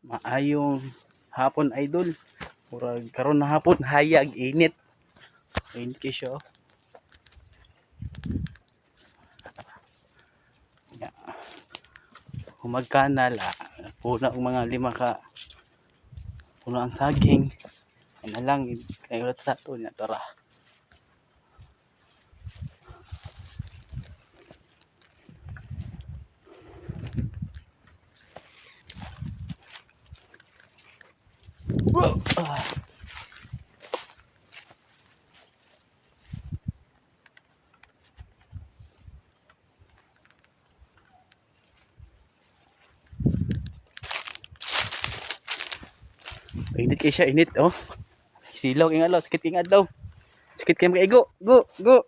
Maayong hapon, idol. Murag karon na hapon, hayag init. Init kay siya, oh. Ya. Humagkanal, ah, puno ang mga lima ka puno ang saging. Ay na lang kay wala ta to na tara. Whoa! Ah. Init kay siya, init, oh. Silaw kay adlaw, sakit kay adlaw. Sakit kay maigo. Go, go.